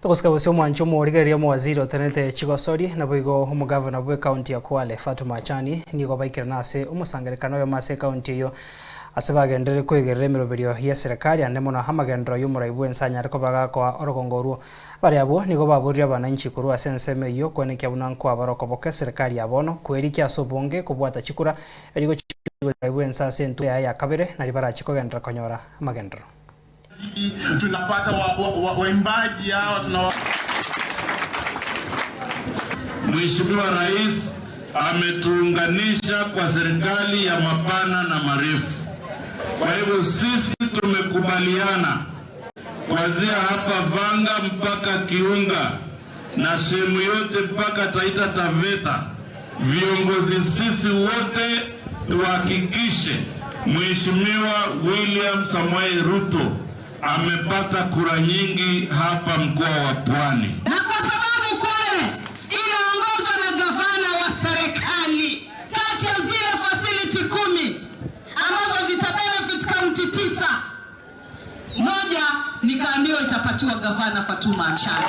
Togosika gose omwancho omorigereria omowaziri otenenete chigosori naboigo omogavana bw'ekaunti ya Kwale Fatuma Achani nigo baikerana ase omosangerekano oyomo ase ekaunti eyio ase bagenderere koigerera emeroberio y'eserekari ande mono amagenderero y'omorai bw'ense anyare koba gakoa orogongo orwo. Bare abwo nigo baboririe abananchi korwa ase ensemo eyio koenekia buna nkoabare okoboka eserekari ya bono kwerikia ase obonge kobwata chikura erio gochia omorai bw'ense ase entuko yaye ya kabere nario barache kogenderera konyora amagenderero. Tunapata waimbaji hawa tuna. Mheshimiwa Rais ametuunganisha kwa serikali ya mapana na marefu. Kwa hivyo sisi tumekubaliana kuanzia hapa Vanga mpaka Kiunga na sehemu yote mpaka Taita Taveta, viongozi sisi wote tuhakikishe Mheshimiwa William Samoei Ruto amepata kura nyingi hapa mkoa wa Pwani. Na kwa sababu Kwale inaongozwa na gavana wa serikali, kati ya zile facility 10 ambazo zitabenefit kaunti 9, moja nikaambiwa itapatiwa gavana Fatuma Achani.